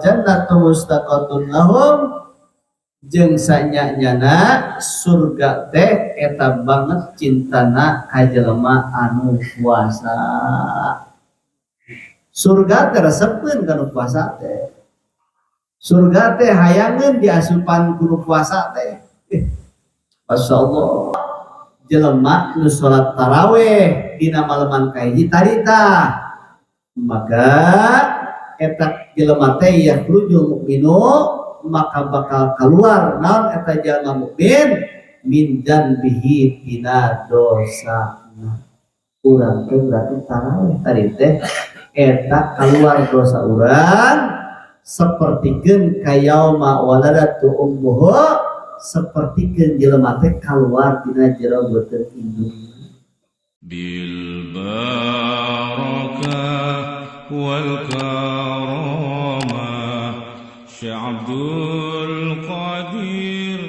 Jannatu mustaqatun lahum, jeung sanya-nyana surga teh eta banget cintana ka jelema anu puasa. Surga teh resepeun kana puasa teh, surga teh hayangeun diasupan ku nu puasa teh. Masya Allah, jelema nu salat taraweh dina maleman kahiji tadi tah, maka eta jelema teh yakhrujul mukminu, maka bakal keluar naon eta jalma mukmin min dzanbihi, tina dosa. Urang teh berarti taraweh tadi teh eta keluar dosa urang sapertikeun kayauma waladatu ummuhu, sapertikeun jelema teh keluar tina jero beuteung indung. bil barakah wal karamah Syekh Abdul Qadir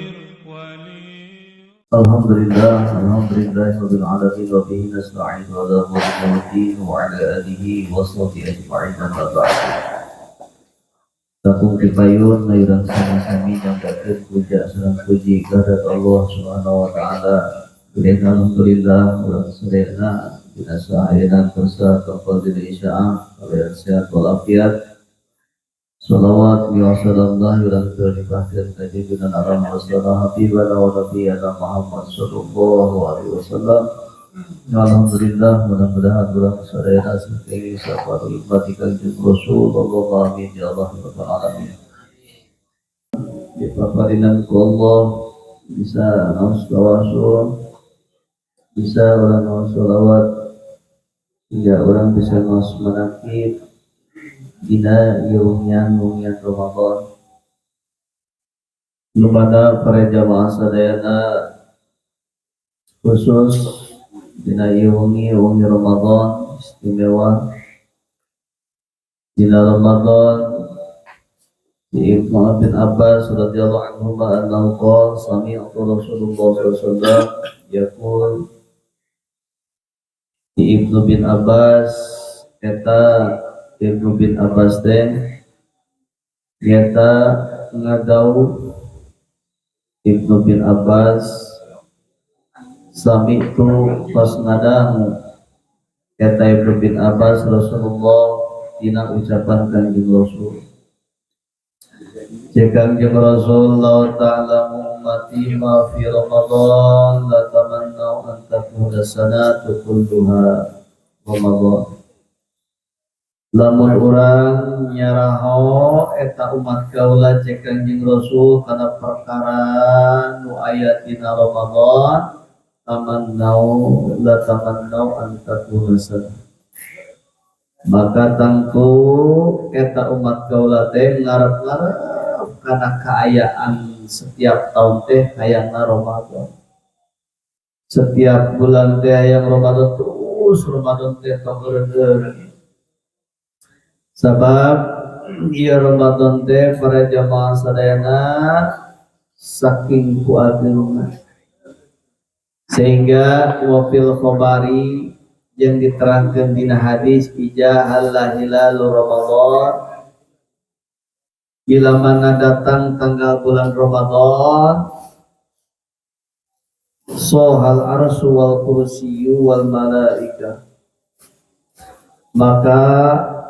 wali. Alhamdulillah, alhamdulillah rabbil alamin, wa bihi nasta'in ala umuri wa ala alihi wa sahbihi ajma'in, amma ba'du. Langkung tipayun urang sami-sami nyanggakeun puja sareng puji kehadirat Allah Subhanahu wa taala. Kemudian alhamdulillah urang sadayana dina saayana kersa kapal dina isyaah kalian sehat walafiat. Salawat wa salam urang limpahkeun ka junjungan alam rasulullah habibana wa nabiyana Muhammad sallallahu alaihi wasallam. Alhamdulillah, mudah-mudahan urang sadayana saking safari umat Kanjeng Rasul. Allah, amin ya Allah ya rabbal alamin. Dipaparinan ku Allah bisa ngaos tawasul, bisa urang ngaos sholawat, hingga urang bisa ngaos manakib dina wengian wengian Ramadan. Nu mana para jamaah sadayana, khusus dina ieu wengi, wengi Ramadan istimewa dina Ramadan. Di Ibnu bin Abbas radhiyallahu anhu annahu qala sami'tu Rasulullah sallallahu alaihi wasallam yaqul. Di Ibnu bin Abbas, eta Ibnu bin Abbas teh nyata ngadawuh Ibnu bin Abbas, sami'tu tos ngadangu eta Ibnu bin Abbas Rasulullah, dina ucapan Kanjeng Rasul. Cek Kanjeng Rasul, "Lau ta'lamu ummati ma fi Ramadan la tamannau an takuna sanatu kulluha Ramadan." Lamun urang nyaraho eta umat kaula, cek Kanjeng Rasul, kana perkara nu aya dina Ramadan, tamannau la tamannau an takuna sanah, maka tangtu eta umat kaula teh ngarep-ngarep kana kaayaan setiap tahun teh hayangna Ramadan, setiap bulan teh hayang Ramadan terus, Ramadan teh tong eureun. Sabab ieu Ramadan teh, para jamaah sadayana, saking ku ageungna sehingga wa fil khabari, yang diterangkan dina hadis, iza halla hilalu Ramadan, bila mana datang tanggal bulan Ramadan, sohal arsyu wal kursiyu wal malaika, maka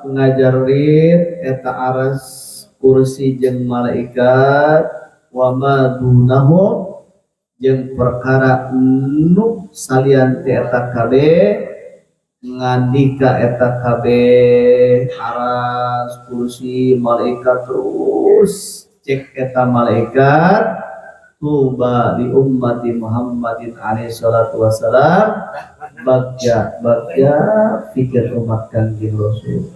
ngajarit eta aras, kursi jeung malaikat, wa ma dunahum, jeung perkara nu salian ti eta kabeh. Ngandika eta kabeh, aras, kursi, malaikat, terus cek eta malaikat, tuba li ummati Muhammadin alaihi salatu wassalam, bagja bagja pikir umat Kanjeng Rasul,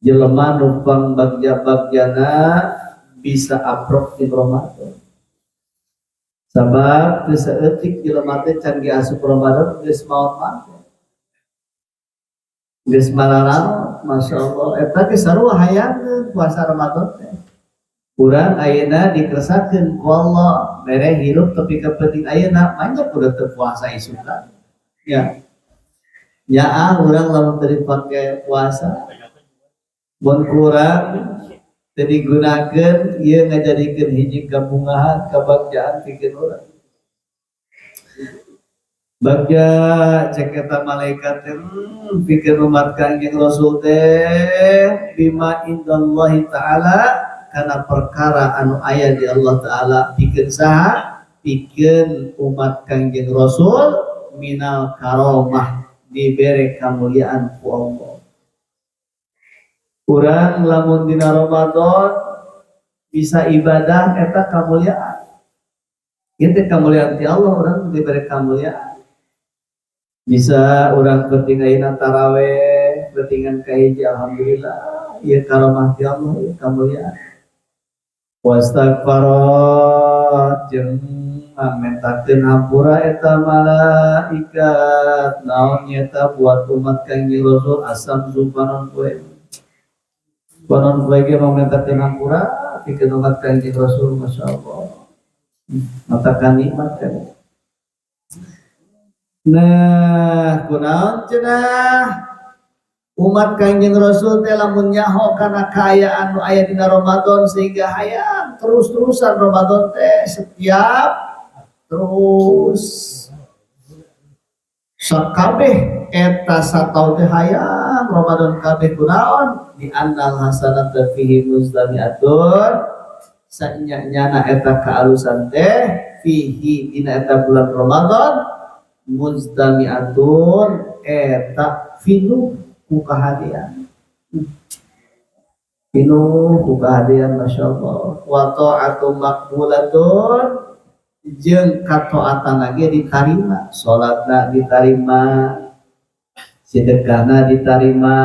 jelema nu pang bagja bagjana bisa aprok di Ramadan. Sabab teu saeutik jelema teh can ge asup Ramadan geus maot mah geus malarang. Masya Allah, eta ge sarua hayangeun puasa Ramadan teh. Urang ayeuna dikersakeun ku Allah mere hirup tepi ka penting ayeuna, banyak udah teu puasa isukan ya ya. Ah, urang lamun teu dipake puasa mun kurang. Teu digunakeun ieu ngajadikeun hiji kabungahan, kabagjaan pikeun urang. Bagja cek eta malaikat teh, pikeun umat Kangjeng Rasul teh bima indallahi ta'ala, kana perkara anu aya di Allah Ta'ala pikeun saha? Pikeun umat Kangjeng Rasul minal karomah, dibere kamuliaan ku Allah. Urang lamun dina Ramadan bisa ibadah, eta kamuliaan. Ieu teh kamuliaan ti Allah, urang dibere kamuliaan. Bisa urang penting ayeuna taraweh, pentingan kahiji, alhamdulillah, ieu karomah ti Allah, ieu kamuliaan. Wastaghfarat, jeung mentakeun hampura eta malaikat, naon nyata buat umat Kangjeng Rasul asam panon poe. Panon poe ge mamentakeun hampura pikeun umat Kangjeng Rasul, masyaallah. Matakan nikmat kan. Nah, kunaon cenah umat Kangjeng Rasul teh lamun nyaho kana kaayaan nu aya dina Ramadan sehingga hayang terus-terusan Ramadan teh setiap terus sakabeh eta sataun teh hayang Ramadan kabeh, kunaon? Di annal hasanata fihi mujtami'atun, sanya-nyana eta kaalusan teh fihi dina eta bulan Ramadan mujtami'atun eta pinuh ku kahadean, pinuh ku kahadean, masyaallah. Wa ta'atu maqbulatun, jeung kataatan ge ditarima, salatna ditarima, sedekahna ditarima,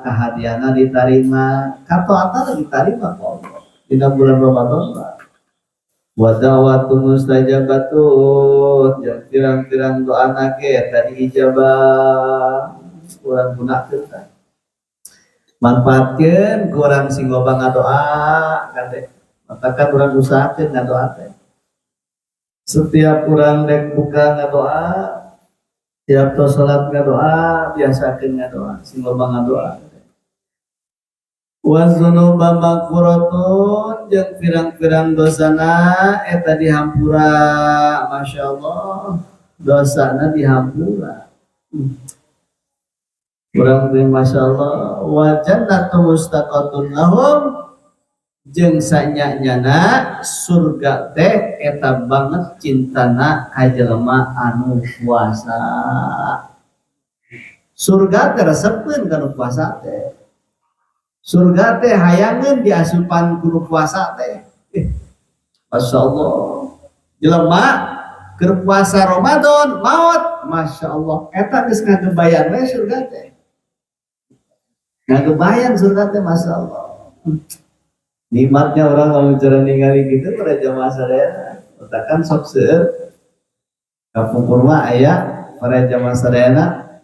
kahadeanna ditarima, kataatan ditarima ku Allah dina bulan Ramadan mah. Wa da'watu mustajabatun, jeung pirang-pirang doana ge eta diijabah. Urang gunakeun tah, manfaatkeun ku urang sing loba ngadoa kade, matakan urang usahakeun ngadoa teh. Setiap urang rek buka ngadoa, tiap tos salat ngadoa, biasakeun ngadoa, sing loba ngadoa. Wa dzunuba maghfiratun, jeung pirang-pirang dosana eta dihampura, masyaallah, dosana dihampura. Urang teh masyaallah. Wa jannatu mustaqatun lahum, jeung sanya-nyana surga teh eta banget cintana ka jelema anu puasa. Surga teh resepeun kana puasa teh. Surga teh hayangeun diasupan ku puasa teh. Masya Allah, jelema keur puasa Ramadan maot, Masya Allah, eta geus ngagebayan we surga teh, ngagebayan surga teh, Masya Allah. Nikmatnya orang lamun cara ningali gitu pada jamaah sadayana. Kan sok seueur kapungkur mah aya para jamaah sadayana,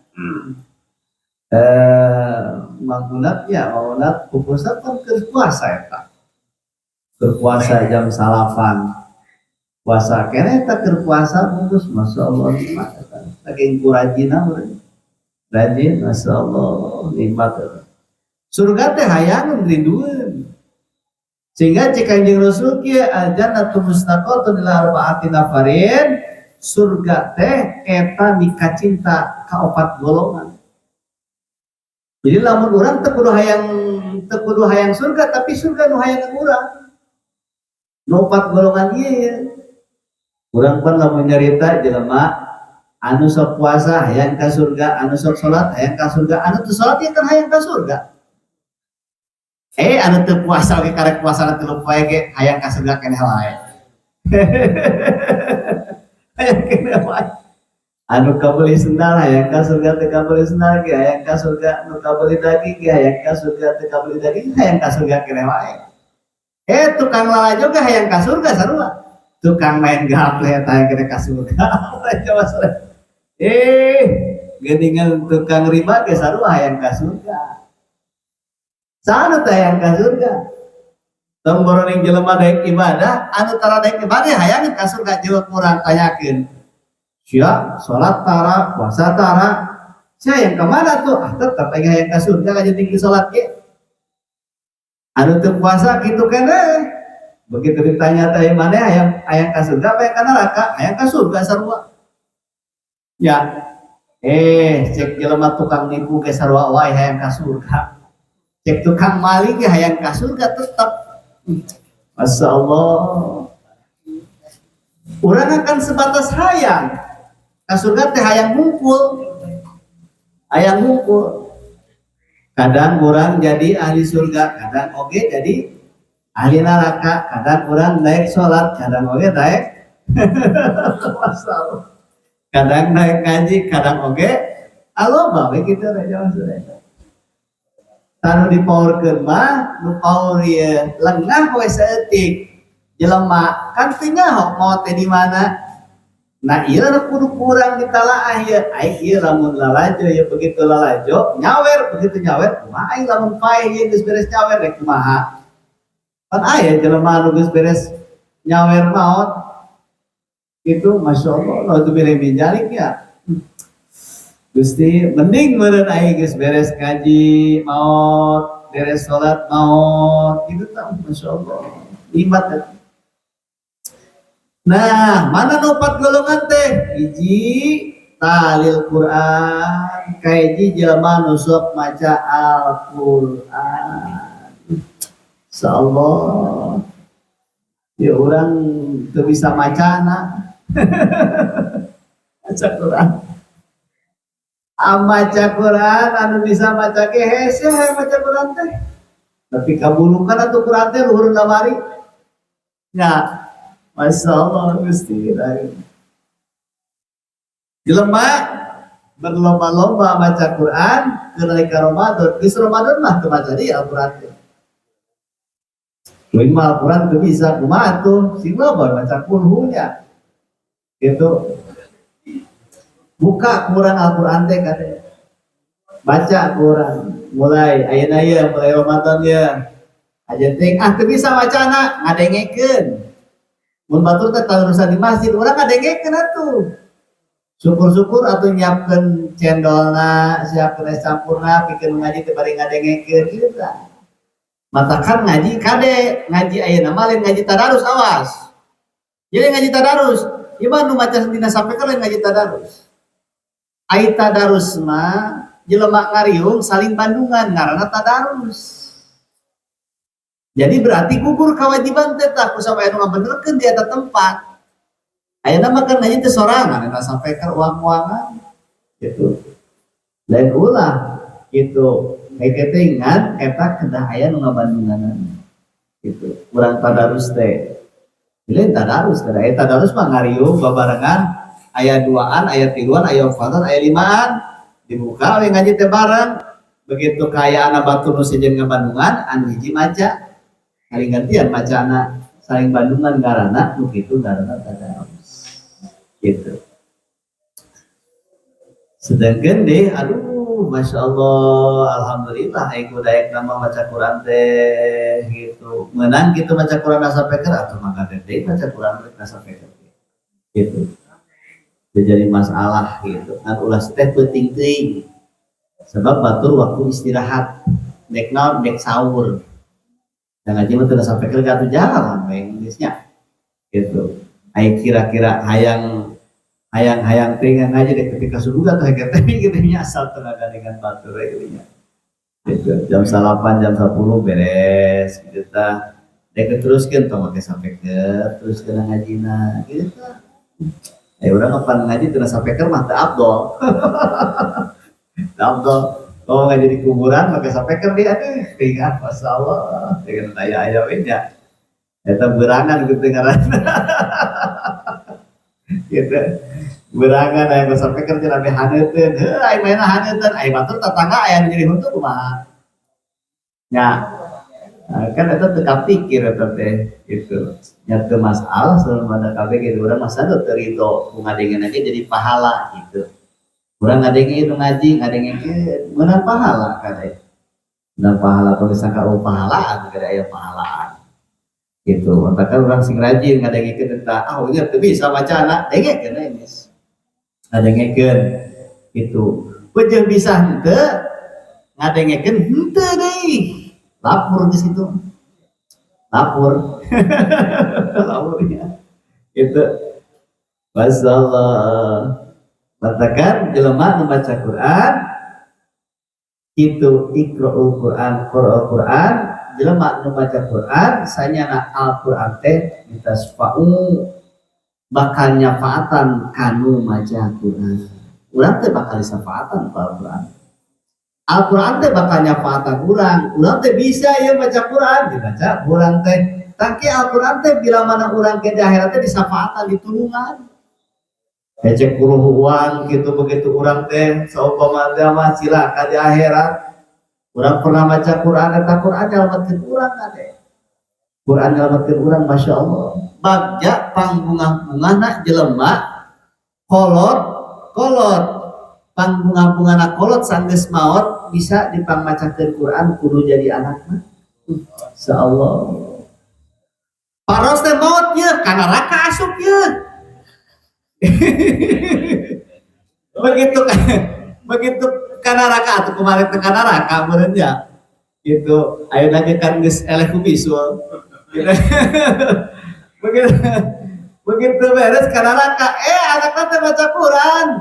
mangunatnya mangunat pupusa kan keur puasa, eta keur puasa jam 9 puasa keneh, eta keur puasa bungkus, Masya Allah, nikmat eta saking ku rajinna, rajin, Masya Allah, nikmat eta. Surga teh hayang rindueun sehingga cek Kanjeng Rasul kieu, al jannatu mustaqatun ila arba'ati nafarin, surga teh eta mikacinta ka opat golongan. Jadi lamun urang teu kudu hayang surga, tapi surga nu hayang urang. Nu opat golongan ieu ya. Urang pan lamun nyarita jelema anu sok puasa hayang ka surga, anu sok salat hayang ka surga, anu teu salat ya kan hayang ka surga. Eh, anu teu puasa oge, karek puasa 3 poe ge hayang ka surga keneh wae. Hayang keneh wae. Anu kabeli sendal hayang ka surga, teu kabeli sendal ge hayang ka surga, nu kabeli daging ge hayang ka surga, teu kabeli daging hayang ka surga keneh wae. Eh, tukang lalajo ge hayang ka surga sarua. Tukang main gaple eta hayang keneh ka surga. Eh, geuningan tukang riba ge sarua hayang ka surga. Saha teh hayang ka surga? Tong boroning jelema daek ibadah, anu tara daek ibadah hayang ka surga, jelema kurang tanyakeun. Sia salat tara, puasa tara, sia yang kemana tuh? Ah, tetap aja hayang ka surga aja tinggi salat ge. Anu teu puasa kitu keneh. Begitu ditanya teh, "Maneh hayang hayang ka surga apa hayang ka neraka?" Hayang ka surga sarua. Ya. Eh, cek jelema tukang nipu ge sarua wae hayang ka surga. Cek tukang maling ge hayang ka surga tetep. Masya Allah. Urang akan sebatas hayang. Ka surga teh hayang ngumpul. Hayang ngumpul. Kadang orang jadi ahli surga, kadang oge jadi ahli neraka, kadang orang naik sholat, kadang oge naik. Masya Allah. Kadang naik ngaji, kadang oge aloba we kitu teh maksudnya. Tah, nu dipaurkeun mah nu paur ieu lengah we saeutik. Jelema kan teu nyaho maot teh di mana. Nah, ieu nu kudu kurang ditalaah ieu. Aing ieu lamun lalajo ya, begitu lalajo nyawer, begitu nyawer kumaha aing lamun paeh ieu geus beres nyawer rek kumaha? Pan aya jelema anu geus beres nyawer maot. Itu Masya Allah, naudzubillah min dzalik ya. Gusti, mending meureun aing geus beres ngaji maot, beres salat maot, gitu tah, Masya Allah. Nikmat eta. Nah, mana nu opat golongan teh? Hiji, talil Quran, kahiji jelema nu sok maca Al-Qur'an. Insyaallah. Ya, urang teu bisa macana. Maca Quran. Ah, maca Quran anu bisa maca ge hese maca Quran teh. Tapi kaburukan atuh Quran teh luhur lamari. Ya, Masya Allah, Gusti. Jelema berlomba-lomba maca Quran ke Ramadan. Geus Ramadan mah teu maca deui Al-Quran teh. Kuing mah Al-Quran teu bisa, kumaha tuh? Sing loba maca kulhunya. Gitu. Buka Quran, Al-Quran teh kade. Baca Quran. Mulai ayeuna ye, mulai Ramadan ya. Aja teh ah teu bisa macana, ngadengekeun. Mun batur teh tarusan di masjid, urang ngadengekeun atuh. Syukur-syukur atuh nyiapkeun cendolna, siapkeun es campurna, pikeun ngaji teh bari ngadengekeun kieu tah. Matakan ngaji kade, ngaji ayeuna mah lain ngaji tadarus, awas. Jadi ngaji tadarus, ieu mah nu maca dina sampai lain ngaji tadarus. Ai tadarus mah jelema ngariung saling bandungan, ngaranna tadarus. Jadi berarti gugur kewajiban teh tah ku sampai anu ngabenerkeun di eta tempat. Ayeuna mah kan ngaji teh sorangan, eta sampai ke uang-uangan gitu. Lain ulah gitu. Kayak teh ngan eta kedah aya nu ngabandunganan. Gitu. Urang tadarus teh. Lain tadarus, kedah aya tadarus mah ngariung babarengan, aya duaan, aya tiluan, aya empatan, aya limaan. Dibuka we ngaji teh bareng. Begitu kaayaan batur nu sejen ngabandungan, anu hiji maca, saling gantian macana, saling bandungan, ngaranna nu kitu ngaranna tadarus. Gitu. Sedangkan deh, aduh, Masya Allah, alhamdulillah aing udah nama maca Quran teh gitu. Menang gitu maca Quran sampaikan atau maka teh maca Quran sampaikan gitu. Jadi masalah gitu. Kan ulah teh penting teuing. Sebab batur waktu istirahat, dek naon, dek sahur. Dan ngaji mah teu sampai ke atuh jalan we geus nya. Gitu. Ai kira-kira hayang hayang hayang teh ngaji dek ketika surga teh teh gitu nya, asal tenaga dengan batur we gitu nya. Gitu. Jam 9, jam 10 beres gitu tah. Dek teruskeun tong make sampai ke terus kena ngajina gitu tah. Eh, urang kapan ngaji teu sampai ke mah teu abdol. Teu abdol. Oh, ngaji di kuburan pakai speaker dia, aduh, ingat, Masya Allah, dengan aya aya we nya. Eta berangan gitu ngaranna. Gitu. Berangan aya nu speaker cenah be haneuteun. Heuh, aing mainna haneuteun, aing batur tetangga aya nu nyeri huntu kumaha? Nya. Nah, kan eta teu kapikir eta teh gitu. Nya teu masalah selama kabeh gitu, urang mah teu ridho ku ngadengeun ge jadi pahala gitu. Urang ngadenge nu ngaji, ngadengekeun meunang pahala kade. Meunang pahala, kalau disangka oh pahalaan, kada aya pahalaan. Gitu. Matakan urang sing rajin ngadengekeun eta, ah ieu teu bisa macana, dengekeun we geus. Ngadengekeun gitu. Peujeuh bisa henteu, ngadengekeun henteu deui. Lapor di situ. Lapor. Lapornya. Itu. Masalah. Katakan jelema membaca Quran itu iqra'ul Quran, qra'ul Quran, jelema nu maca Quran sanyana Al-Quran teh ditasfa'u bakal nyafaatan kanu maca Quran. Urang teh bakal disafaatan ku Al-Quran. Al-Quran teh bakal nyafaatan urang. Urang teh bisa ya maca Quran, dibaca urang teh. Tangki Al-Quran teh bila mana urang ke di akhirat teh disafaatan, ditulungan. Hece uang gitu begitu urang teh saumpama teh mah cilaka di akhirat. Urang pernah maca Quran, eta Quran nyalametkeun urang kade. Quran nyalametkeun urang, Masya Allah. Bagja pangbungah-bungahna jelema kolot kolot pangbungah-bungahna kolot sanggeus maot bisa dipangmacakeun Quran kudu jadi anakna. Insyaallah. Paros teh maot ye ka neraka asup ye. Begitu begitu ka neraka atuh kemarin teh ka neraka meureun nya. Gitu ayeuna ge kan geus eleh ku bisul. Gitu. Begitu begitu beres ka neraka anakna teh maca Quran.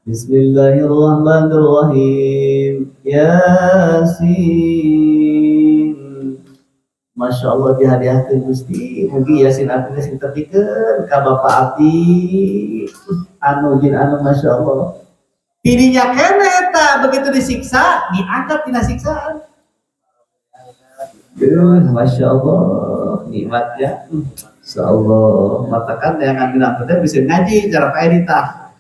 Bismillahirrahmanirrahim. Yasin. Masya Allah dihadiahkeun Gusti. Mugi Yasin abdi teh sing tepikeun ka Bapak abdi anu jin anu Masya Allah. Tidinya keneh eta begitu disiksa diangkat tina siksaan. Duh, Masya Allah nikmat ya. Masya Allah. Matakan yang ngambil teh bisa ngaji cara Pak Edi tah.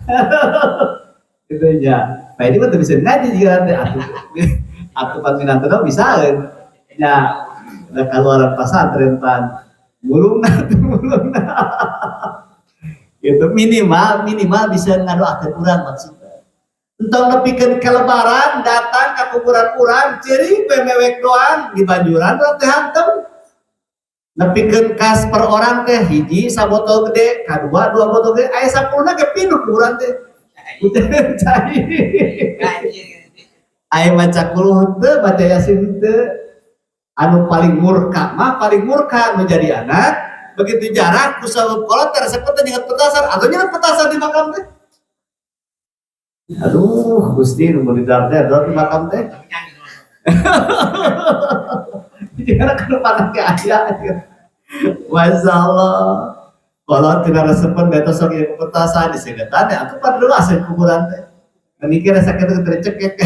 Gitu nya. Pak Edi mah teu bisa ngaji juga teh atuh. Atuh pan minantuna bisaeun. Nya da kaluaran pasantren pan mulungna teh mulungna. Gitu minimal minimal bisa ngadoakeun urang maksudna. Entong nepikeun ke lebaran datang ka kuburan urang ceurik we mewek doang di banjuran urang teh hantem. Nepikeun kas per orang teh hiji sabotol gede, kadua dua botol gede, aya 10 ge pinuh kuburan teh. Cai. Aya maca kuluh teu, baca Yasin teu. Anu paling murka mah paling murka nu jadi anak begitu jarak ku sabab kolot teh resep teh nyeungeut petasan atau nyeungeut petasan di makam teh. Aduh, Gusti nu meuli teh di makam teh. Jangan ke depan ke aya. Masya Allah. Kalau tidak resepen beta sok ieu petasan disegetan ya atuh pada dulu asup kuburan teh. Mikir rasa kitu tercekek.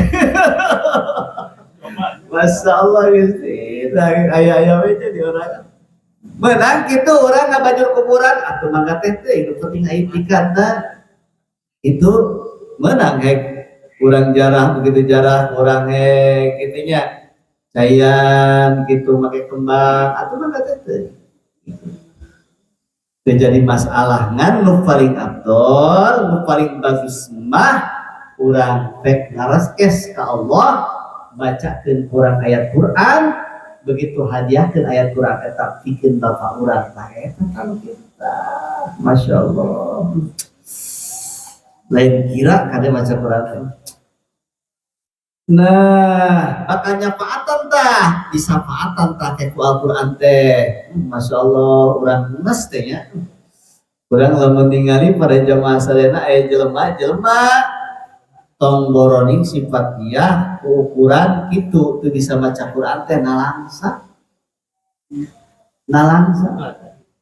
Masya Allah Gusti, aya-aya we jadi orang. Menang kitu urang ngabajur kuburan atuh mangga teh teh itu penting itikadna. Itu menang hek urang jarah begitu jarah urang hek kitu nya. Cayan gitu make kembang atuh mangga teh teh. Teu jadi masalah ngan nu paling afdol, nu paling bagus mah urang rek ngaraskes ka Allah bacakeun kurang ayat Quran begitu hadiahkeun ayat Quran eta pikeun bapak urang tah eta kalau kita Masya Allah lain kira kade maca Quran. Nah bakal nyafaatan tah disafaatan tah ku Al-Quran teh Masya Allah urang nges teh nya urang lamun ningali pada jamaah sadayana aya jelema-jelema tong boroning sifat dia ukuran kitu teu bisa maca Quran teh nalangsa nalangsa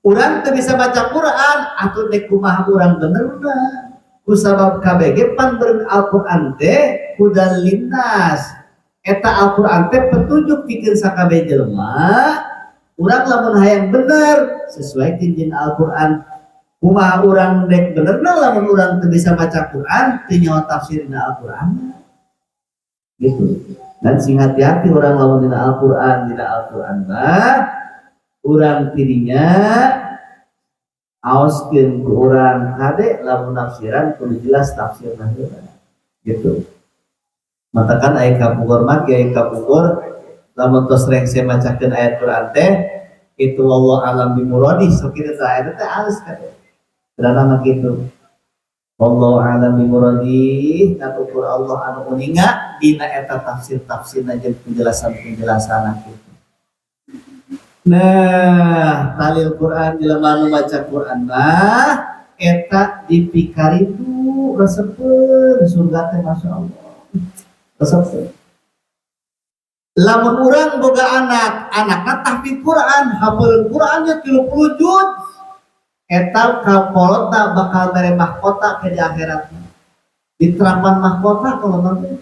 urang teu bisa baca Quran atuh teh kumaha urang benerna kusabab KBG pan beureun Al-Quran teh hudal linnas eta Al-Quran teh petunjuk pikeun sakabeh jelema urang lamun hayang bener sesuai jeung Al-Quran kumaha urang dek benerna lamun urang teu bisa maca Quran teu nyawa tafsirna Al-Quran gitu. Dan sing hati-hati urang lamun dina Al-Quran mah urang tidinya aoskeun ku urang kade lamun nafsiran kudu jelas tafsirna heula gitu. Matakan aya kapungkur mah kiai kapungkur lamun tos rengse macakeun ayat Quran teh itu wallahu alam bimuradi sok kitu teh ayat teh alus kade. Karena mah kitu. Wallahu a'lam bimuradi katukur Allah anu uninga dina eta tafsir-tafsirna jeung penjelasan-penjelasan kitu. Nah, talil Quran, jelema nu maca Quran mah eta dipikaritu resepeun surga teh, Masya Allah. Resepeun. Lamun urang boga anak, anakna tahfidz Quran, hafal Qurannya 30 juz. Eta ka kolotna bakal mere mahkota ke di akhirat. Diterapan mahkota kalau nanti.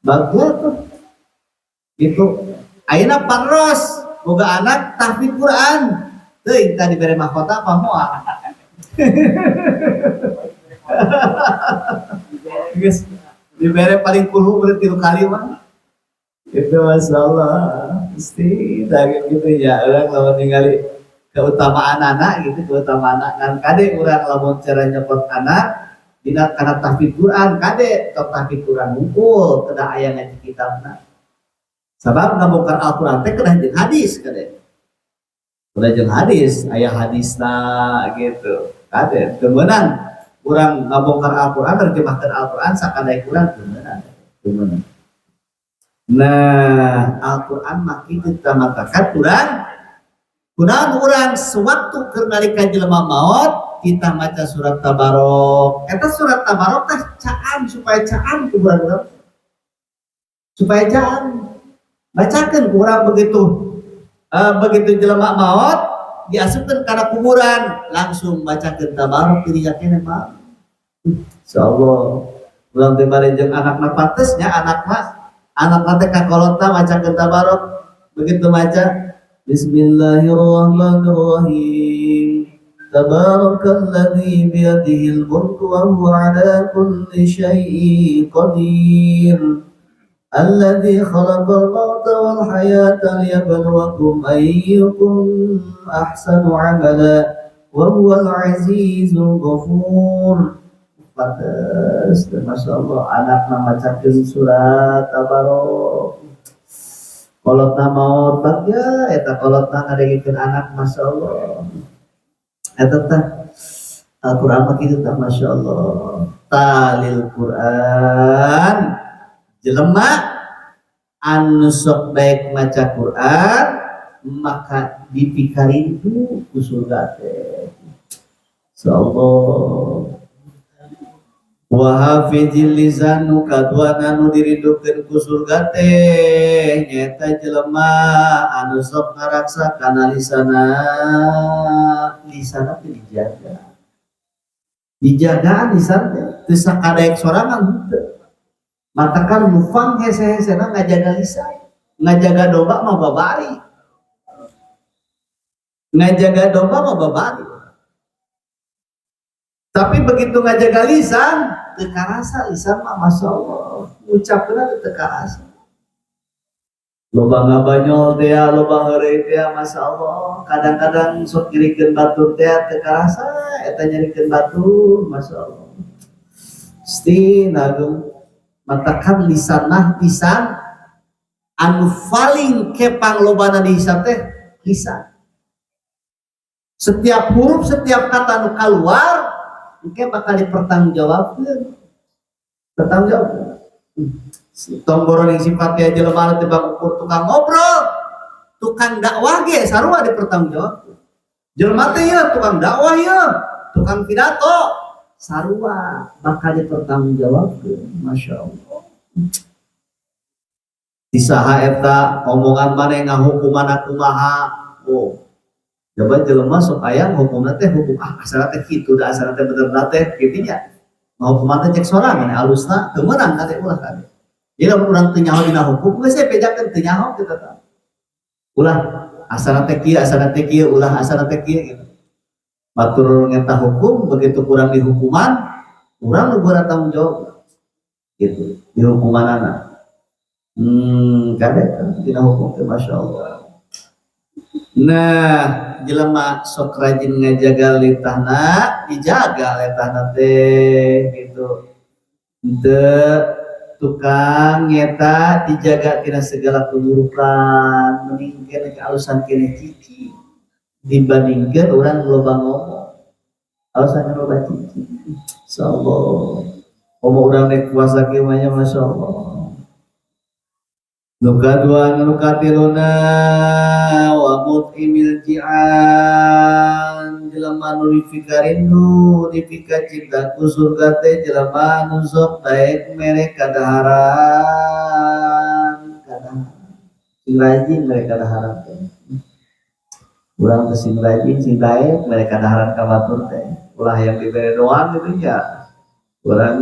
Bagus tuh. Gitu. Ayeuna paros boga anak tahfidz Quran. Teuing tadi bere mahkota apa moal? Geus dibere paling kulhu berarti tilu kali mah. Itu Masya Allah, pasti daging gitu ya, orang lamun ningali keutamaan anak gitu, keutamaan anak kan kade urang lamun cara nyokot anak dina kana tahfidz Quran, kade tok tahfidz Quran hungkul kedah aya ngaji kitabna. Sabab ngabongkar Al-Quran teh kedah jeung hadis kade. Kedah jeung hadis, aya hadisna gitu. Kade teu meunang urang ngabongkar Al-Quran, nerjemahkeun Al-Quran sakadaek urang teu meunang. Teu meunang. Nah, Al-Quran mah kitu matakan urang kunaon urang sewaktu keur nalika jelema maot kita maca surat Tabarok. Eta surat Tabarok teh caan supaya caan ku urang. Supaya caan. Bacakeun ku urang begitu begitu jelema maot diasupkeun kana kuburan langsung bacakeun Tabarok dirinya keneh mah. Insyaallah urang teh bari jeung anakna pantesnya anakna teh kakolotna macakeun Tabarok begitu maca Bismillahirrahmanirrahim. Tabarakalladzi biyadihil mulku wa huwa ala kulli syai'in qadir. Alladzi khalaqal mauta wal hayata liyabluwakum ayyukum ahsanu amala wa huwal azizul ghafur. Pantes, Masya Allah, anakna macakeun surat Tabarok. Kolotna maot bagya eta kolotna ngadegikeun anak, Masya Allah. Eta teh Al-Quran mah kitu tah, Masya Allah. Talil Quran, jelema anu sok baik maca Quran maka dipikarindu ku surga teh. Insyaallah. Wa hafizil lisan, nu kaduana nu dirindukeun ku surga teh nyaeta jelema anu sok ngaraksa kana lisana. Lisana teh dijaga, dijagaan lisan teh teu sakadaek sorangan henteu. Matakan nufang hese-hesena ngajaga lisan, ngajaga domba mah babari, ngajaga domba mah babari. Tapi begitu ngajaga lisan, teu karasa lisan mah, Masya Allah, ngucapkeunna teh teu karasa. Loba ngabanyol teh, loba heureuy teh, Masya Allah. Kadang-kadang sok nyerikeun batur teh teu karasa eta nyerikeun batur, Masya Allah. Gusti agung, matakan lisan mah lisan anu paling kepang lobana dihisab teh lisan. Setiap huruf, setiap kata nu keluar engke bakal dipertanggungjawabkeun. Bertanggung jawab. Tong boro sifat jelema teh bang ukur tukang ngobrol, tukang dakwah ge sarua dipertanggungjawabkeun. Jelema teh ya tukang dakwah ya, tukang pidato sarua bakal dipertanggungjawabkeun. Masya Allah. Disaha eta omongan maneh ngahukuman kumaha? Oh. Coba jelema sok aya hukumna teh hukum ah asalna teh kitu da asalna teh bener teh kitu nya. Ngahukuman teh cek sorangan alusna teu meunang kade ulah kade. Jadi lamun urang teu nyaho dina hukum geus we bejakeun teu nyaho kitu tah. Ulah asalna teh kieu asalna teh kieu ulah asalna teh kieu gitu. Batur ngeta hukum begitu kurang dihukuman urang nu berat tanggung jawab gitu di hukumanana. Kade dina hukum teh, Masya Allah. Nah, jelema sok rajin ngajaga litahna, dijaga letahna teh gitu. Henteu tukang nyeta dijaga tina segala keburukan, mending keneh kealusan keneh cici dibandingkeun urang loba ngomong. Alusan loba cici. Insyaallah. Komo urang rek puasa kieu mah nya, Masya Allah. Nu kadua, nu katiluna, wa mut'imil ji'an, jelema nu dipika rindu, dipika cinta ku surga teh jelema nu sok daek mere kadaharan. Kadaharan sing rajin mere kadaharan teh. Urang teh sing rajin, sing daek mere kadaharan ka batur teh, ulah yang dibere doang gitu nya. Urang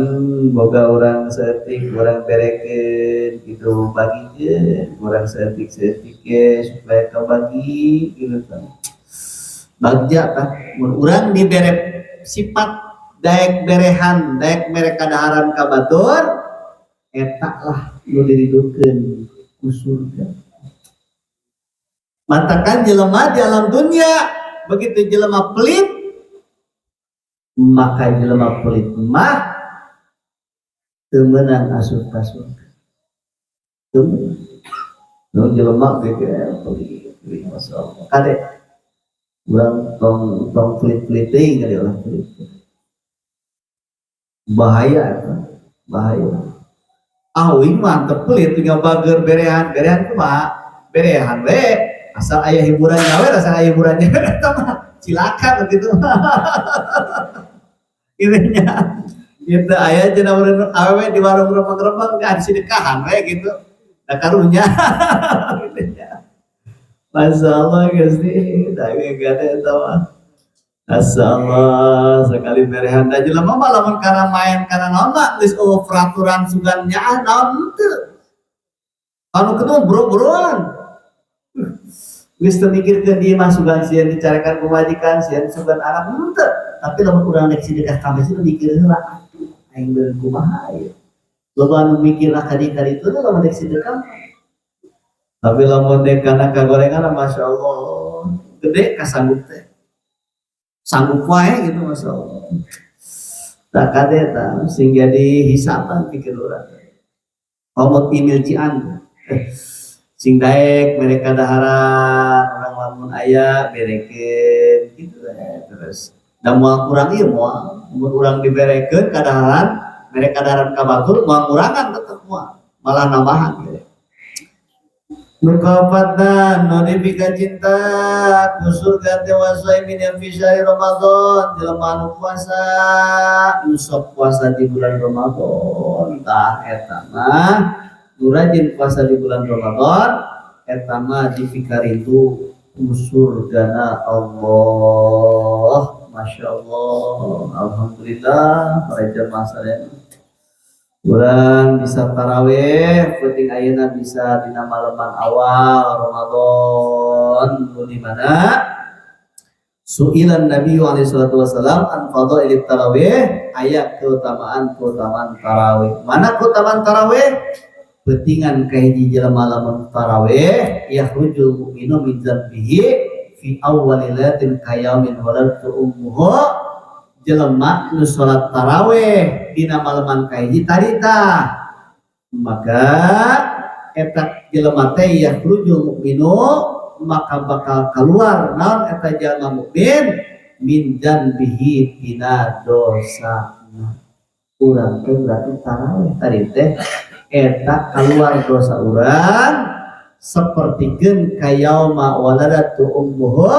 boga urang saeutik, urang berekeun gitu, bagikeun urang saeutik-saeutik ge supaya kabagi gitu kan. Bagja tah mun urang dibere sifat daek berehan, daek mere kadaharan ka batur, eta lah nu diridukeun ku surga. Matakan jelema di alam dunia begitu jelema pelit, maka jelema pelit mah teu meunang asup ka surga. Teu meunang. Nu jelema ge pelit, pelit, masyaallah. Kade urang tong tong pelit-pelit teuing, kade ulah pelit. Bahaya eta, bahaya. Ah, uing mah teu pelit, tinggal bager berehan, berehan kumaha? Berehan we, asal aya hiburan we, asal aya hiburannya eta mah cilaka begitu. Ininya gitu aya cenah meureun awewe di warung remeng-remeng kan sedekahan we gitu. Da karunya gitu nya. Masya Allah Gusti, da gade eta mah. Masya Allah, sekali berehan da jelema mah lamun kana main kana naon mah geus eueuh peraturan sugan nyaah naon henteu. Anu kitu boro-boroan. Geus teu mikirkeun ieu mah sugan sieun dicarekan ku majikan, sieun sugan anak henteu. Tapi lamun urang rek sedekah ka masjid mikir heula, atuh aing beureun kumaha ieu. Loba anu mikirna ka dieu ka ditu teh lamun rek sedekah. Tapi lamun dek kana kagorengan, Masya Allah, gede kasanggup teh. Sanggup wae gitu, Masya Allah. Tak kade tah sing jadi hisaban pikir urang. Komot imil jian. Sing daek mere kadaharan, urang lamun aya berekeun gitu terus. Da moal kurang ieu, moal mun urang diberekeun kadaharan, mere kadaharan ka batur moal ngurangan, tetep moal, malah nambahan gitu. Nu kaopatna nu dipika cinta ku surga teh wasaimin yang fi syahri Ramadan, jelema anu puasa, nu sok puasa di bulan Ramadan. Tah eta mah nu rajin puasa di bulan Ramadan eta mah dipika rindu ku surgana Allah. Masya Allah, alhamdulillah para jamaah sadaya. Urang bisa tarawih, penting ayeuna bisa dina malaman awal Ramadan, nu di mana su'ilan Nabi alaihi salatu wasalam an fadailit tarawih, aya keutamaan-keutamaan tarawih. Mana keutamaan tarawih? Pentingan kahiji jelema lamun tarawih, yakhrujul mu'minu min dzambihi fi awwali lailatin kayaumin waladtu ummuhu. Jelema nu salat tarawih dina malaman kahiji tadi tah, maka eta jelema teh yakhrujul mu'minu, maka bakal keluar naon eta jelema mukmin min dzambihi tina dosana. Urang teh berarti tarawih tadi teh eta keluar dosa urang sapertikeun kayauma waladatu ummuhu,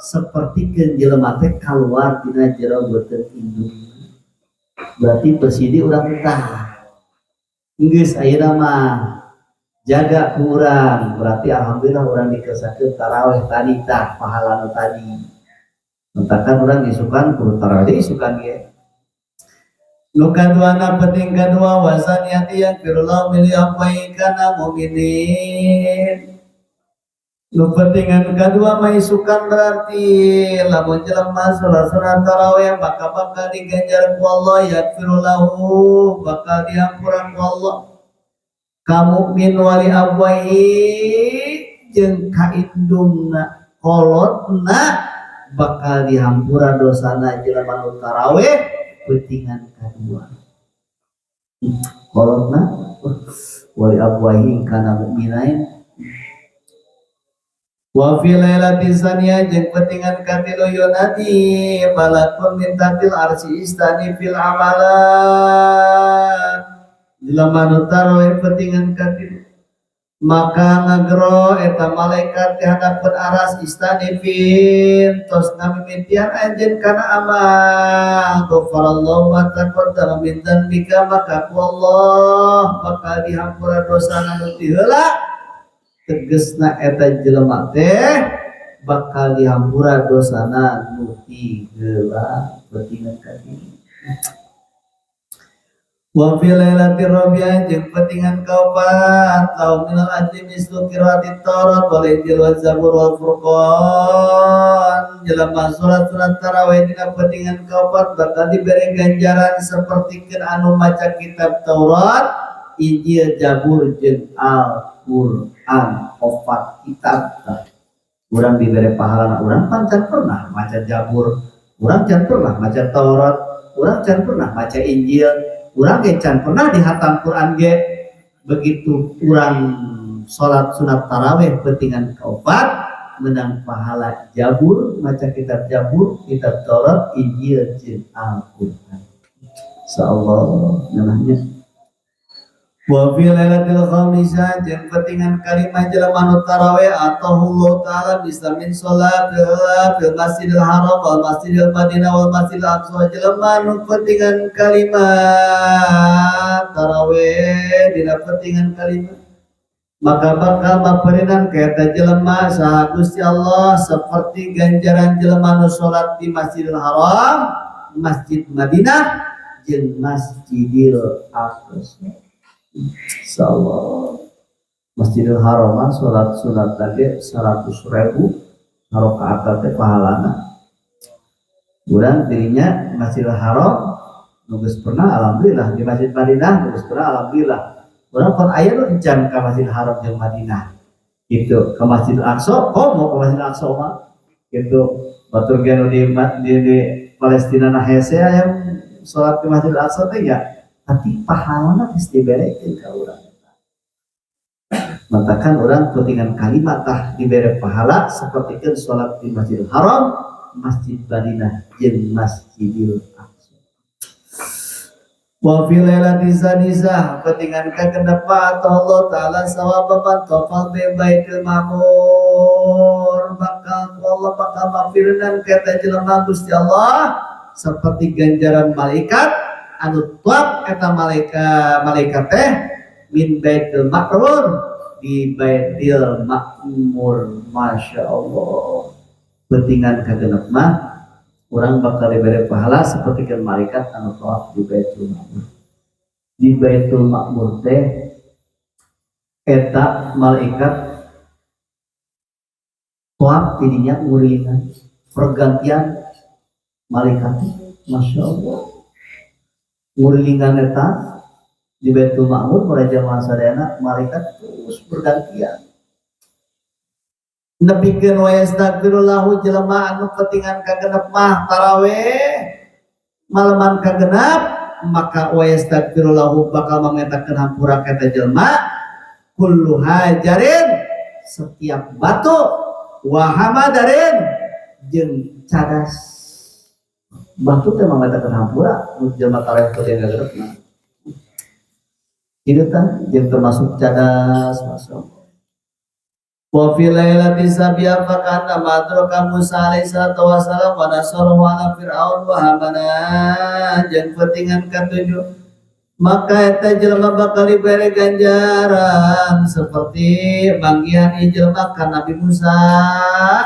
sapertikeun jelema teh keluar tina jero beuteung indungna. Berarti bersih urang tah geus ayeuna mah jaga ku urang, berarti alhamdulillah urang dikersakeun tarawih tadi tah pahala nu tadi. Mentakan urang isukan kudu tarawih isukan ge. Nu kaduana, penting kadua, wasaniyati yaghfirullahu li kana mu'minin. Nu pentingan kadua mah isukan, berarti lamun jelema salat sunat tarawih maka bakal diganjar ku Allah, yaghfirullahu, bakal diampuran ku Allah ka mukmin wali abwaihi jeung ka indungna kolotna, bakal dihampura dosana jelema nu tarawih pentingan kadua kolotna, wali abwaihi kana mukminain. Wa fi lailati saniyah jeung pentingan katilu yunadi malakun min tahtil arsy istani fil amala. Jelema nu tarawih pentingan katilu Maka ngagero eta malaikat di hadapan aras istanifin tos ngamimitian anjeun kana amal ghafarallahu ma taqaddama min dzanbika, maka ku Allah bakal dihampura dosa anu ti heula. Tegesna eta jelema teh bakal dihampura dosana nu ti heula pentingan kali. Wa fi lailatir rabi'ah jeung pentingan kaopat lau minal ajri mislu qiraati Taurat wal Injil wal Zabur wal Furqan. Jelema salat sunat tarawih dina pentingan kaopat bakal diberi ganjaran sapertikeun anu maca kitab Taurat, Injil, Zabur jeung Al-Qur'an, opat kitab. Urang diberi pahala, urang pan can pernah maca Zabur, urang can pernah maca Taurat, urang can pernah maca Injil, urang ge can pernah dihatam Quran ge. Begitu urang salat sunat tarawih pentingan kaopat menang pahala Jabur, maca kitab Jabur, kitab Taurat, Injil jeung Al-Qur'an. Insyaallah ngeunahnya. Wa fi lailatul khamisah jeung pentingan kalima jelema nu tarawih atahullahu ta'ala bisa min sholatil fil Masjidil Haram wal Masjidil Madinah wal Masjidil Aqsa. Jelema nu pentingan kalima tarawih dina pentingan kalima maka bakal maperinan ka eta jelema saha Gusti Allah seperti ganjaran jelema nu salat di Masjidil Haram, Masjid Madinah jeung Masjidil Aqsa. Insyaallah Masjidil Haram salat sunat tadi 100.000 rakaat teh pahalana. Urang dirinya Masjidil Haram nu geus pernah alhamdulillah, di Masjid Madinah nu geus pernah alhamdulillah. Urang pan aya nu encan ka Masjidil Haram jeung Madinah gitu, ke Masjidil Aqsa komo, ke Masjidil Aqsa mah gitu batur ge nu di Palestina na hese aya salat di Masjidil Aqsa teh ya, tapi pahalana geus diberekeun ka urang. Matakan urang pentingan kalimat tah dibere pahala sapertikeun salat di Masjidil Haram, Masjid Madinah jeung Masjidil Aqsa. Wa fi lailati sadisah pentingan kagenep Allah Ta'ala sawaba man tawafal bi Baitil Ma'mur, bakal Allah bakal mafirnan ka eta jelema Gusti Allah seperti ganjaran malaikat anu tuap eta malaikat, malaikat teh min Baitil Ma'mur, di Baitil Ma'mur. Masya Allah, pentingan kagenep mah urang bakal diberi pahala seperti kan malaikat anu tawaf di Baitul Ma'mur. Di Baitul Ma'mur teh eta malaikat tawaf tidinya ngurilingan pergantian malaikat. Masya Allah, ngurilingan eta di Baitul Ma'mur para jamaah sadayana, malaikat terus bergantian nepikeun wa yastaghfirullahu jelema anu ketingan kagenep mah taraweh malaman kagenep maka wa yastaghfirullahu bakal mametakeun hampura ka eta jelema kullu hajarin setiap batu wa hamadarin jeung cadas. Batu teh mametakeun hampura nu jelema taraweh ketingan kagenep mah kitu tah, jeung termasuk cadas. Masya Allah. Wa fi lailati sabi'a fakana madraka Musa alaihi salatu wassalam wa nasarahu ala Fir'aun wa Hamana jeung pentingan katujuh maka eta jelema bakal dibere ganjaran seperti manggihan ieu jelema ka Nabi Musa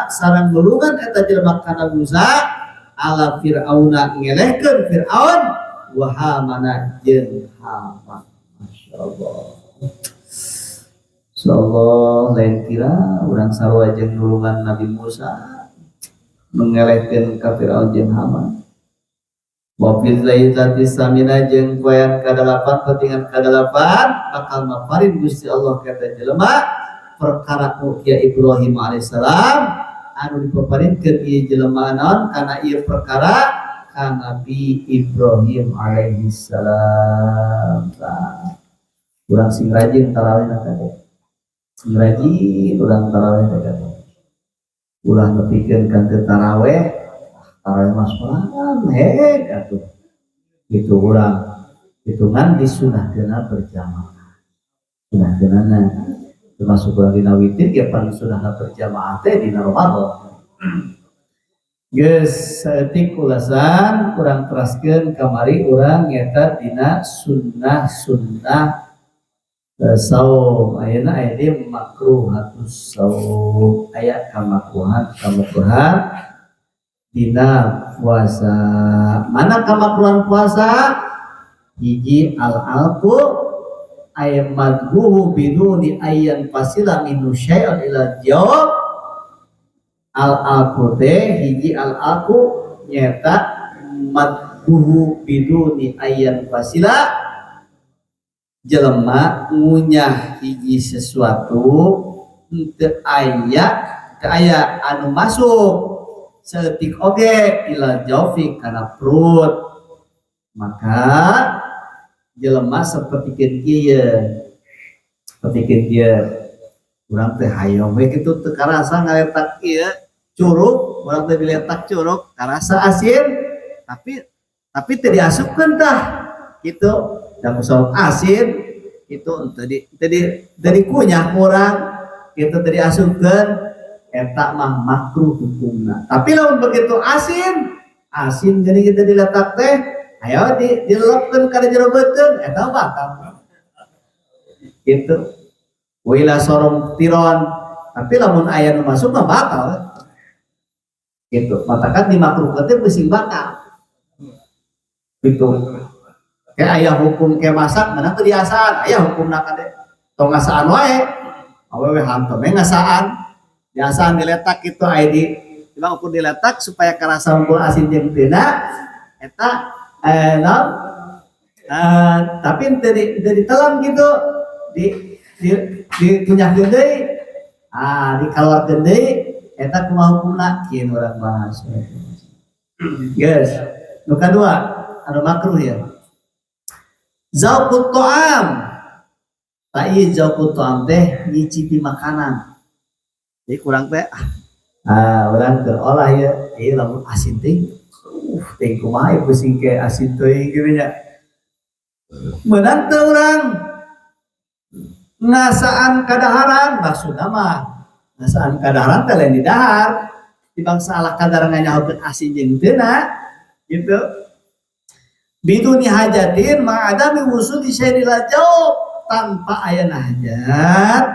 sareng nulungan eta jelema ka Nabi Musa ala Fir'auna ngelehkeun Fir'aun wa Hamana jeung Haman. Masya Allah. Insyaallah lain kira urang sarua jeung nulungan Nabi Musa mengelehkeun ka Fir'aun jeung Haman. Wa fil lailati samina jeung poean kadalapan pentingan kadalapan bakal maparin Gusti Allah ka eta jelema perkara ku Ibrahim alaihissalam anu dipaparinkeun ieu jelema naon kana ieu perkara ka Nabi Ibrahim alaihissalam. Tah, urang sing rajin tarawih teh, sing rajin urang tarawih teh kade. Ulah nepikeun ka teu tarawih, tarawih mah sorangan hek atuh. Gitu urang hitungan disunahkeunna berjamaah. Sunahkeunana. Termasuk urang dina witir ge pan sunahna berjamaah teh dina Ramadan. Geus saeutik ulasan urang teraskeun kamari urang nyata dina sunnah-sunnah saum. Ayeuna aya di makruhatus saum, aya kamakruhan dina puasa. Mana kamakruhan puasa? Hiji, al-alqu ay madguhu biduni ayyan fasila minhu syai'un ila jawab. Al-alqu teh hiji, al-alqu nyata madguhu biduni ayyan fasila, jelema ngunyah hiji sesuatu teu aya, teu aya anu masuk saeutik oge ila jaufi kana perut. Maka jelema sapertikeun kieu, sapertikeun kieu, urang teh hayang we kitu teu karasa ngaletak ieu curug, urang teh diletak curug karasa asin, tapi teu diasupkeun tah kitu da kusabab asin itu teu di teu di teu dikunyah ku urang kitu, teu diasupkeun, eta mah makruh hukumna. Tapi lamun begitu asin asin jadi kita diletak teh ayo di dilelepkeun kana jero beuteung, eta batal gitu. Wila sorong tiron, tapi lamun aya nu masuk mah batal gitu. Matakan dimakruhkeun teh beusi batal gitu. Kayak aya hukum kayak masak mana teu diasaan, aya hukumna kade tong ngasaan wae, awewe hantam we ngasaan. Diasaan, diletak gitu, aya di cuma ukur diletak supaya karasa unggul asin jeung teu eta naon, tapi teu di teu ditelan gitu, di dikunyahkeun deui, ah, dikaluarkeun deui, eta kumaha hukumna kieu urang bahas, guys. Nu kadua anu makruh ya, zauqut ta'am. Tah, ieu zauqut ta'am teh nyicipi makanan. Jadi kurang teh urang keur olah ya, ieu lamun asin teh teh kumaha ieu, pusing ke asin teuing kitu nya. Meunang teu urang ngasaan kadaharan? Maksudna mah ngasaan kadaharan teh lain didahar, di bangsa ala kadar nganyahokeun asin jeung teu gitu. Biduni hajatin ma'adami wusuli syai'in ila jawf, tanpa ayana hajat,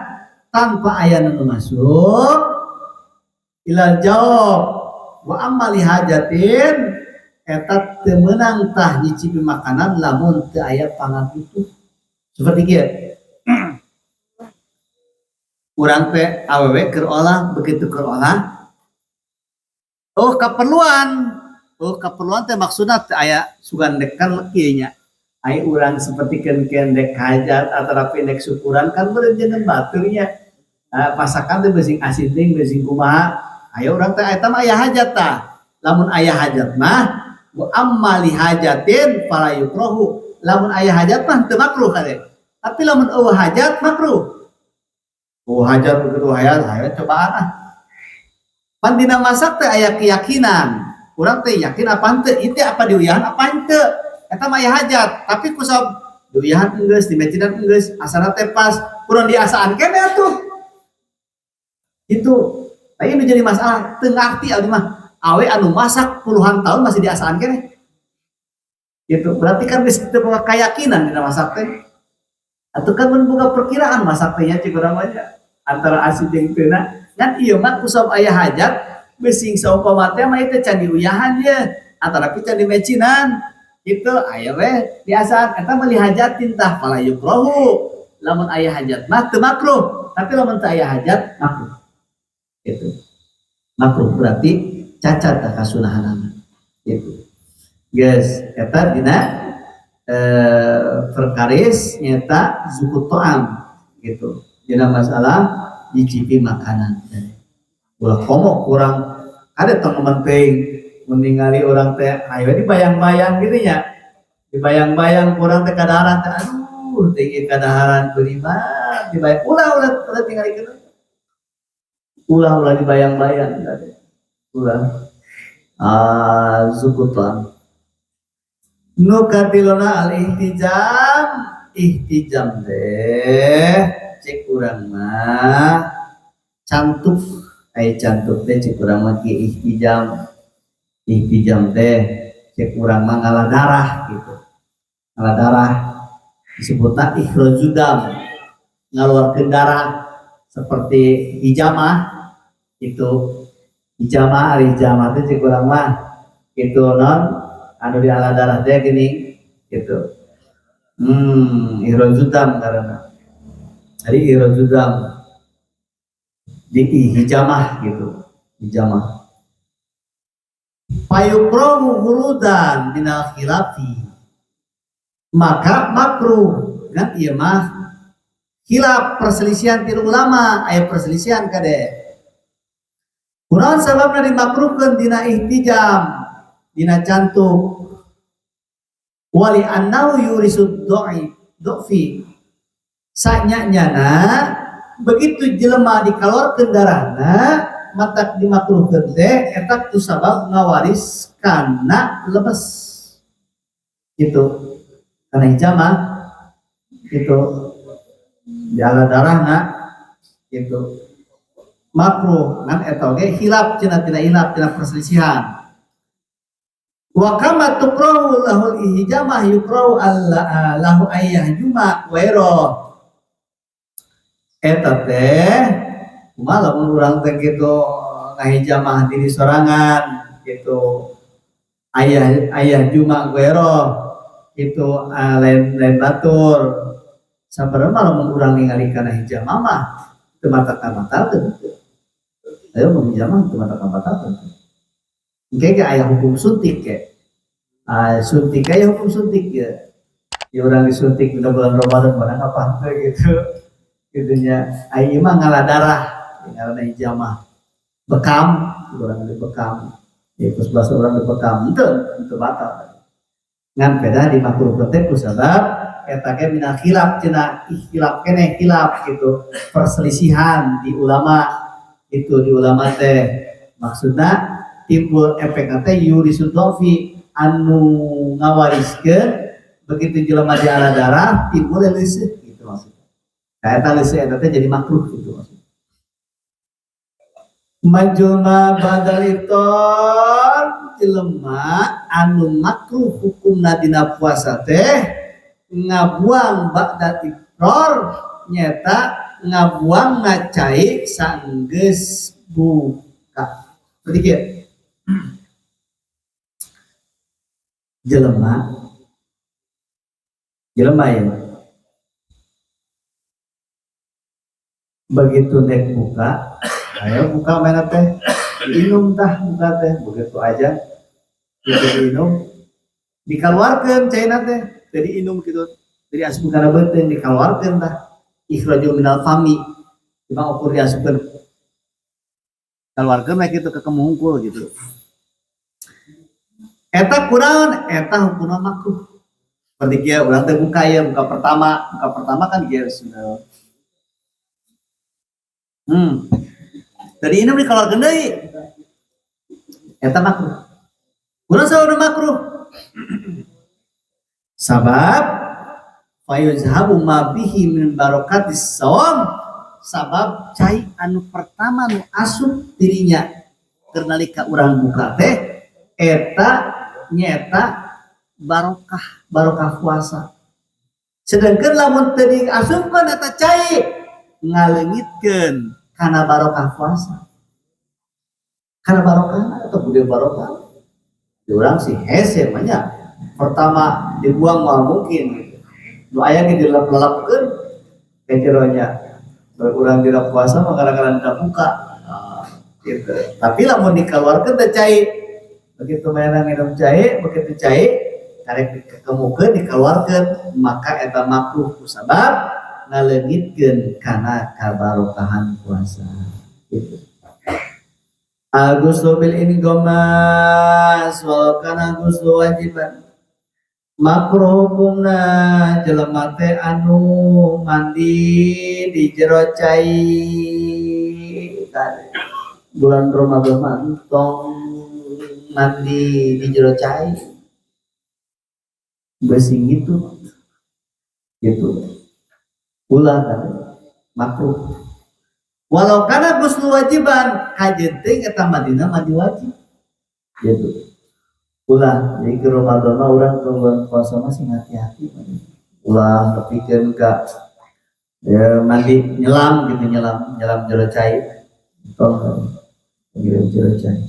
tanpa ayana nu masuk ila jawf. Wa amma li hajatin, eta teu meunang tah nyicipi makanan lamun teu aya pangabutuh. Seperti kieu, urang teh awewe keur olah, begitu keur olah, oh keperluan, oh keperluan teh maksudna teh aya sugan dek kan kieu nya, aya urang seperti keun dek hajat atau rapi dek syukuran kan beureum jeung batur nya. Pasakan teh beusing asin teh beusing kumaha, aya urang teh eta mah aya hajat tah. Lamun aya hajat mah, wa amma li hajatin fala yukrahu, lamun aya hajat mah teu makruh kade. Tapi lamun euweuh hajat makruh. Oh hajat, begitu hajat, ayo cobaan ah. Pan dina masak teh aya keyakinan. Urang teh yakin apa henteu, ieu teh apa diuyahan apa henteu. Eta mah aya hajat, tapi kusab diuyahan enggeus, dimecinan enggeus, asana teh pas, kurang diasaan keneh atuh. Itu. Nah, ini jadi masalah, teu ngarti abdi mah. Awe anu masak puluhan tahun masih diasaan keneh. Gitu. Berarti kan geus teu boga keyakinan dina masak teh. Atau kan mun boga perkiraan masak teh nya cik urang mah nya. Antara asin jeung teu. Ngan ieu mah kusab aya hajat besing saumpama teh mah ieu teh can diuyahan ye atanapi can dimecinan gitu, aya we diasaan, eta mah lihajatin tah fala yukrahu. Lamun aya hajat mah teu makruh, tapi lamun teu aya hajat makruh gitu. Makruh berarti cacat tah kasunahanana gitu, guys. Eta dina perkaris nyata zauqut ta'am gitu, dina masalah nyicipi makanan. Ulah komo kurang ada teman teh meninggali orang teh ayo dibayang-bayang gitu nya, dibayang-bayang kurang teh kadaharan teh, aduh teh ieu kadaharan berima dibayang. Ulah, ulah, ulah tinggal gitu, ulah, ulah dibayang-bayang, ulah. Ah, zauqut ta'am. Nu katiluna al ihtijam. Ihtijam teh cek urang mah cantuk, ai cantuk teh cek urang mah ki ihtijam. Ihtijam teh cek urang mah ngalah darah gitu. Ngalah darah disebutna ikhrajudam, ngaluarkeun darah seperti hijamah itu. Hijamah, ari hijamah teh cek urang mah itu non anu diala darah teh gini gitu. Ikhrajudam karena jadi ikhrajudam di hijamah gitu, hijamah. Payukrohu hurudan minal khilafi, maka makruh kan ieu mah khilaf perselisihan ti ulama, aya perselisihan kade. Kunaon sababna dimakruhkeun dina ihtijam, dina cantuk? Wali annahu yurisud du'i du'fi, sanya-nyana begitu jelema dikaluarkeun darahna matak dimakruhkeun teh eta ku sabab ngawaris kana lemes gitu, kana hijamah gitu, diala darahna gitu makruh. Ngan eta oge hilap cenah tina hilap tina perselisihan. Wa kama tukrahu lahul ihjamah yukrahu alla lahu ayyahjuma wairo. Eta teh kumaha lamun urang teh gitu ngahijamah diri sorangan gitu, ayah ayah juma wairo gitu, lain lain batur. Sabarna lamun urang ningali kana hijamah mah teu matak batalkeun. Ayo mun hijamah teu matak batalkeun. Engke ge aya hukum suntik ke. Suntik aya hukum suntik ya. Ya urang disuntik dina bulan Ramadan mana kapan teh gitu. Gitunya. Ai ieu mah ngalah darah, ngaranna hijamah. Bekam, urang dibekam. Ya terus bahasa urang dibekam, henteu, henteu batal. Ngan beda dimakruhkeun teh ku sabab eta ge minal khilaf cenah, ikhtilaf keneh khilaf gitu. Perselisihan di ulama itu, di ulama teh maksudna timbul efek teh yurisud dhafi anu ngawariskeun begitu jelema diala darah timbul leuseuh gitu maksudnya. Nah, eta leuseuh eta teh jadi makruh gitu maksudnya. Majulma badal iftar, jelema anu makruh hukumna dina puasa teh ngabuang ba'da iftar nyata ngabuang ngacai sanggeus buka. Berarti kieu. Jelema jelema ya begitu nek buka, ayo buka mana teh minum tah buka teh begitu aja gitu minum dikeluarkan caina teh jadi inum gitu jadi asup kana beuteung dikeluarkan tah ikhrajul minal fami cuma ukur diasupkeun keluarkeun we kitu ke kemuhungkul gitu. Eta kurang eta hukumna makruh. Seperti kieu urang teh buka ya, buka pertama kan kieu sudah. Tadi ini dikeluarkeun deui. Eta makruh. Kurang saur makruh. Sabab fayuzhabu ma bihi min barakatis shaum, sabab cai anu pertama nu asup dirinya keur nalika urang buka teh eta nyeta barokah, barokah puasa. Sedangkan lamun teu diasupkeun eta cai ngaleungitkeun kana barokah puasa. Kana barokah atau budaya barokah. Di urang sih hese mah nya. Pertama dibuang mah mungkin gitu. Nu aya ge dilelap-lelapkeun ke jeronya. Urang tidak puasa mah kadang-kadang tidak buka. Nah, gitu. Tapi lamun dikeluarkeun teh cai begitu mainan minum cai, begitu cai karek dikemukeun dikeluarkeun maka eta makruh kusabab ngaleungitkeun kana kabarokahan puasa gitu. Al-ghuslu bil ingomas walau kana ghuslu wajiban makruh hukumna jelema teh anu mandi di jero cai bulan Ramadan mah entong mandi di jero cai besing gitu gitu ulah kan Makruh. Walau kana ghuslu wajiban, kajeun teuing eta mandina mandi wajib. Gitu. Ulah jadi ke Ramadan mah urang ke bulan puasa mah sing hati-hati. Ulah nepikeun ka ya, mandi nyelam gitu, nyelam nyelam jero cai. Tong nyelam jero cai.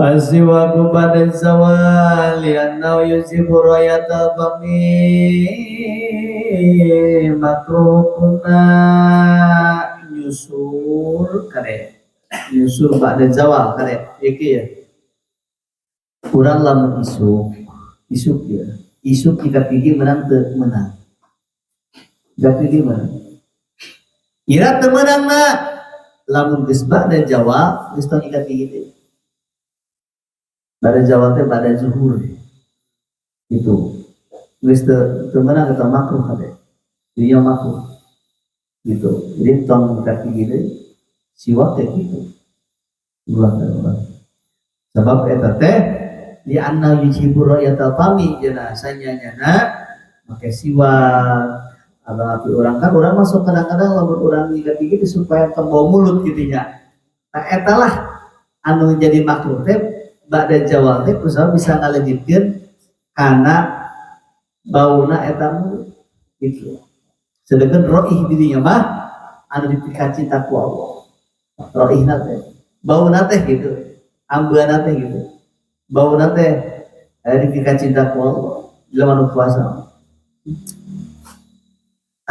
As-siwaku ba'da zawal li'annahu yuzhibu rayatal fami makruh kuna nyusur kade, nyusur ba'da zawal kade iki ya. Urang lamun isuk isuk ya, isuk nyikat gigi menang teu? Menang. Nyikat gigi menang ira teu meunang na? Lamun geus ba'da zawal geus tong nyikat gigi teh. Ba'da zawal teh ba'da zuhur itu geus teu meunang eta, makruh kade jadinya, makruh gitu. Jadi tong nyikat gigi teh, siwak teh gitu ulah ulah, sebab eta teh di anna yuzhibu rayatal fami cenah sanyanyana make siwak. Abang api orang kan orang masuk kadang-kadang lamun urang nyikat gigi supaya teu bau mulut gitu nya. Nah, eta lah anu jadi makruh teh ba'da zawal teh kusabab bisa ngaleungitkeun kana bauna eta mulut gitu. Sedangkan roih dirinya mah anu dipikacinta ku Allah, roihna teh, bauna teh gitu, ambeuna teh gitu, bauna teh dipikacinta ku Allah jelema nu puasa.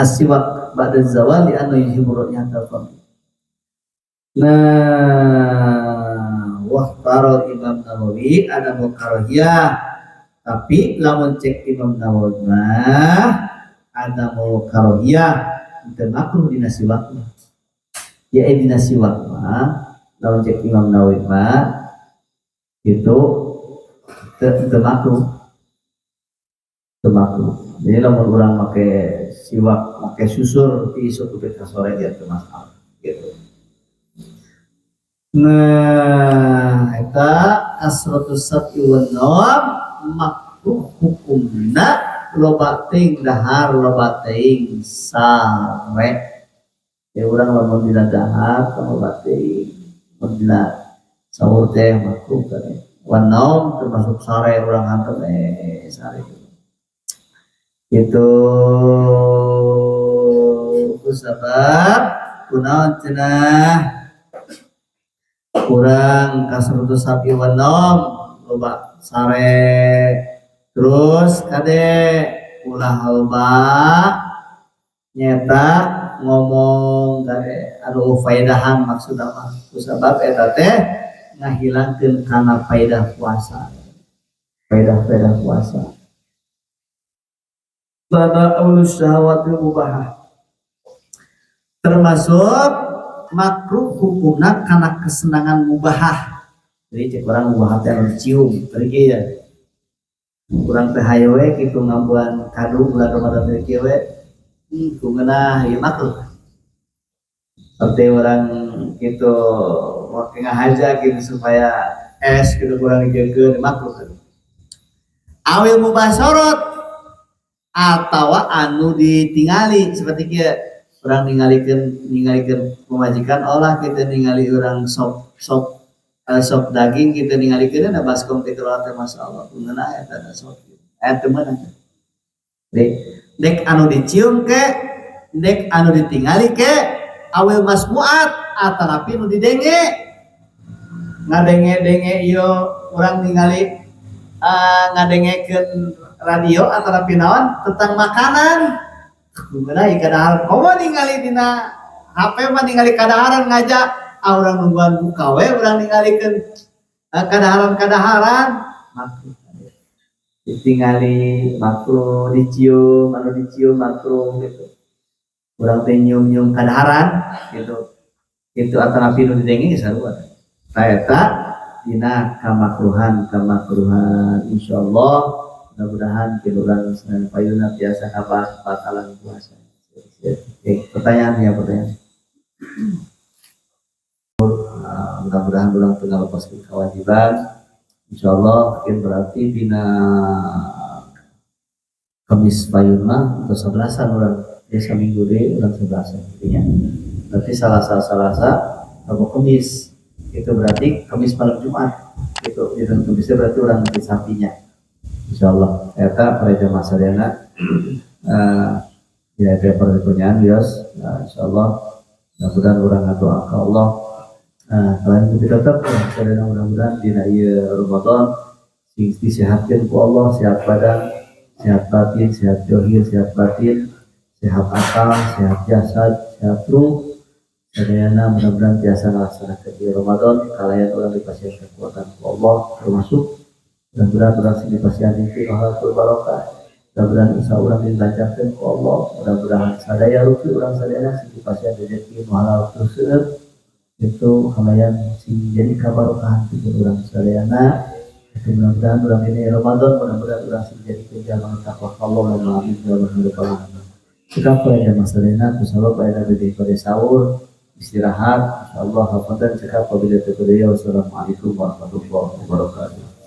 As-siwak ba'da zawal li anna yuzhibu ra'yatal fam. Nah, wahtarul Imam Nawawi ada karohiyah, tapi lamun cek Imam Nawawi mah ada mau karohiyah itu makruh dina siwak mah ya. Dina siwak mah lamun cek Imam Nawawi mah itu teu makruh, teu makruh. Jadi lamun urang make siwak, make susur di isuk ke sore dia teu masalah gitu. Nah, eta kasratus sab'i wan naum makruh hukumna loba teuing dahar, loba teuing sare. Ya, urang lamun dina dahar loba teuing, lamun dina sahur teh makruh kan. Wan naum termasuk sare, urang hantem sare. Itu sebab kunaon cenah kurang kasratus sab'i wan naum loba sare. Terus kade, ulah loba nyeta ngomong kade anu faedahan maksudna mah, kusabab eta teh ngahilangkeun kana faedah puasa, faedah-faedah puasa. Tana'ulus syahawatil mubahah termasuk makruh hukumna karena kesenangan mubahah. Jadi cek urang mubahah teh anu dicium pergi ya. Kurang teh hayo we kitu ngambuan kadu bulan Ramadan teh kieu we, ku ngeunah ieu makruh. Seperti orang gitu make ngahaja gitu supaya es gitu kurang dijieunkeun, makruh. Awil mubasorot atau anu ditingali seperti kieu, urang ningalikeun pamajikan olah kita ningali urang sop sop sop daging kita ningalikeun na baskom teh keluar teh, masyaallah ngeunah eta da sop eta teu meunang. Dek dek anu dicium ke, dek anu ditingali ke, awil masmuat atanapi nu didenge, ngadenge-denge ieu urang ningali ngadengekeun radio atanapi naon tentang makanan. Kumaha kadaharan, komo ningali dina HP mah, ningali kadaharan ngajak ah urang nungguan buka we urang ningalikeun kadaharan-kadaharan, makruh. Ditingali makruh, dicium, anu dicium makruh gitu. Urang teh nyium-nyium kadaharan gitu itu atanapi nu didenge sarua. Tah, eta dina kamakruhan kamakruhan. Insyaallah mudah-mudahan kita urang Senin payuna biasa ngabahas batalan puasa. Oke, pertanyaan ya, pertanyaan. Mudah-mudahan urang tengah lepaskan kewajiban. Insyaallah mungkin berarti dina Kamis payuna atau sebelasan urang. Ya, saminggu deui urang 11 artinya. Berarti Salasa, Salasa, Rabu, Kemis. Itu berarti Kemis malam Jumat. Itu Kemisnya berarti urang nanti sapinya. Insyaallah eta para jamaah sadayana, ya ada pertanyaan bios. Nah, insyaallah mudah-mudahan urang ngadoa ka Allah. Nah, kalian lebih tetap ya, sadayana mudah-mudahan dina ieu Ramadan sing disehatkeun ku Allah, sehat badan, sehat batin, sehat johir, sehat batin, sehat akal, sehat jasad, sehat ruh. Sadayana mudah-mudahan tiasa ngalaksanakeun di Ramadan kalayan urang dipasihan kekuatan ku Allah, termasuk mudah-mudahan urang sing dipasihan hikmah halal barokah. Mudah-mudahan usaha urang dilancarkeun ku Allah, mudah-mudahan sadaya rupi urang sadayana sing dipasihan rezeki nu halal terus itu kalayan sing jadi kabarokahan pikeun urang sadayana. Itu mudah-mudahan urang ini Ramadan mudah-mudahan urang sing jadi jalma takwa Allah. Amin ya rabbal alamin. Cekap aya masalahna kusabab aya bade pada sahur, istirahat. Insyaallah hapunten, cekap, wabillahi taufiq. Wassalamualaikum warahmatullahi wabarakatuh.